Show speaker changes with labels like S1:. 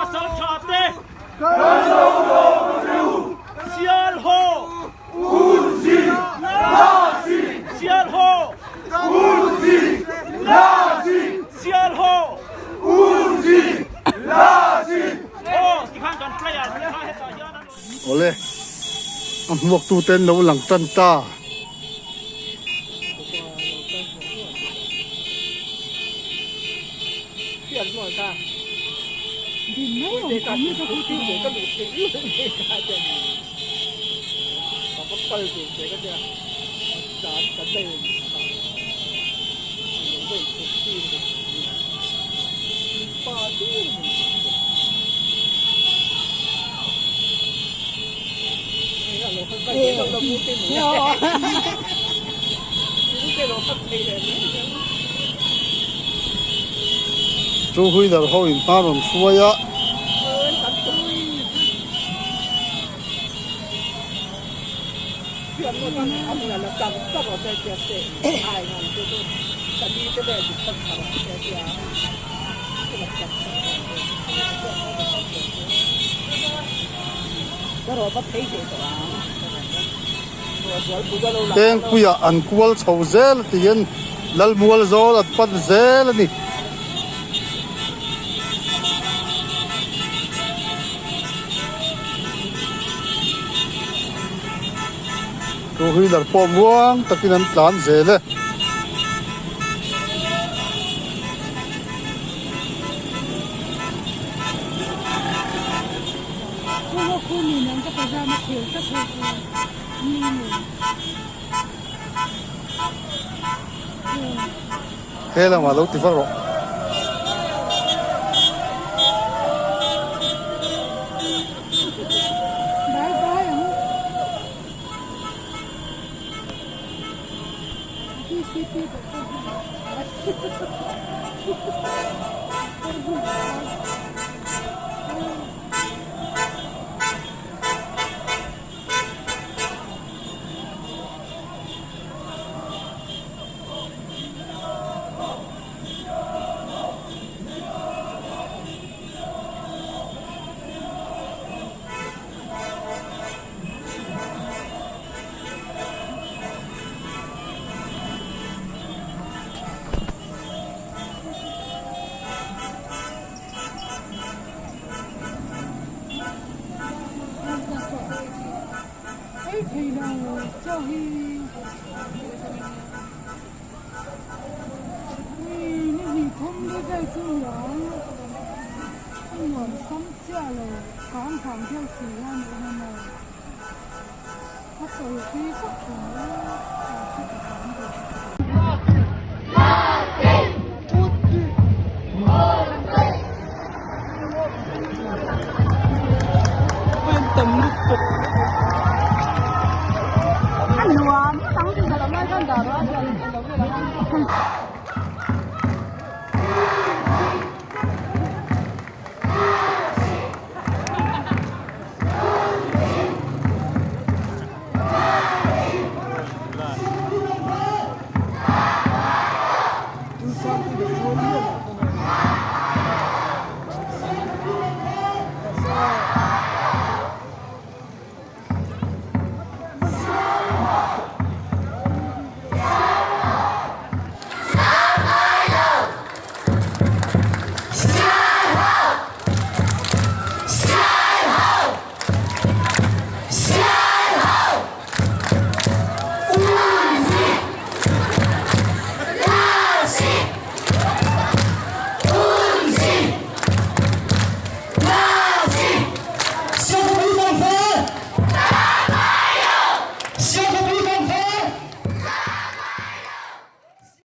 S1: Pasal tha te kan lo lawm a che u. Sial ho Unzi Nazi Sial ho Unzi Nazi Sial ho Unzi Nazi Aw tikhan kan player te kha hetah hian an
S2: Awle a hmuak tute an lo lang tan ta. Two wheeler ho in hma rawn hruai a. Pengpuiah an kual chho zel a tiin Lalmual zawl an pan zel a ni. Two wheeler pawh muang takin an tlan zel e. He lamah lo ti vak rawh.